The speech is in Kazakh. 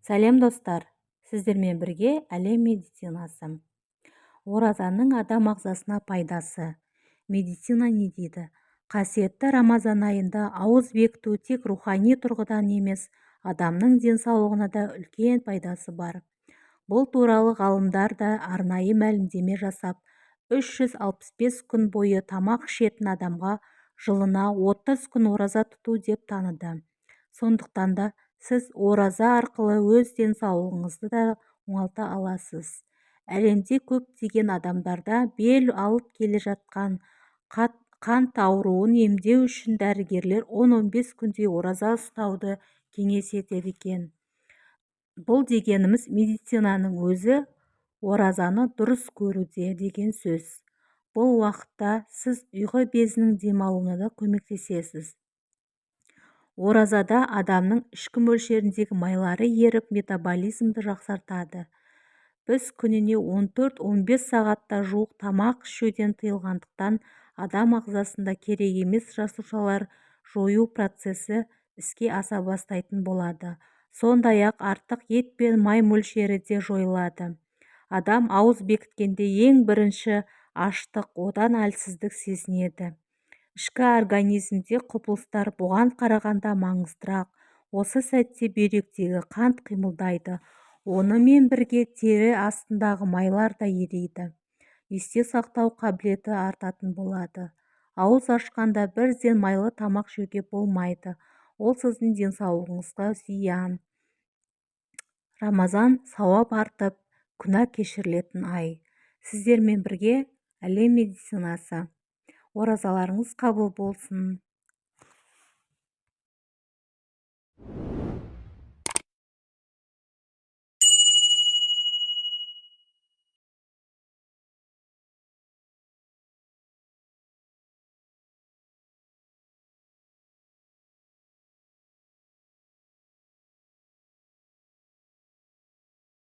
Сәлем, достар! Сіздермен бірге әлем медицинасы. Оразаның адам ағзасына пайдасы. Медицина не дейді? Қасиетті Рамазан айында ауыз бекіту тек рухани тұрғыдан емес, адамның денсаулығына да үлкен пайдасы бар. Бұл туралы ғалымдар да арнайы мәлімдеме жасап, 365 күн бойы тамақ ішетін адамға жылына 30 күн ораза тұту деп таныды. Сондықтан да сіз ораза арқылы өз денсаулығыңызды да оңалта аласыз. Әлемде көптеген адамдарда бел алып келе жатқан қант ауруын емдеу үшін дәрігерлер 10-15 күндей ораза ұстауды кеңес етеді екен. Бұл дегеніміз медицинаның өзі оразаны дұрыс көруде деген сөз. Бұл уақытта сіз ұйқы безінің демалуына да көмектесесіз. Оразада адамның ішкі мөлшеріндегі майлары еріп, метаболизмді жақсартады. Біз күніне 14-15 сағатта жуық тамақ ішуден тыйылғандықтан, адам ағзасында керек емес жасушалар жою процесі іске аса бастайтын болады. Сондай-ақ артық ет пен май мөлшері де жойылады. Адам ауыз бекіткенде ең бірінші аштық, одан әлсіздік сезінеді. Ішкі организмде құбылыстар бұған қарағанда маңыздырақ. Осы сәтте бүйректегі қант қимылдайды, онымен бірге тері астындағы майлар да ериді. Есте сақтау қабілеті артатын болады. Ауыз ашқанда бірден майлы тамақ жеуге болмайды. Ол сіздің денсаулығыңызға зиян. Рамазан сауап артып, күнә кешірілетін ай. Сіздермен бірге әлем медицинасы. Оразаларыңыз қабыл болсын.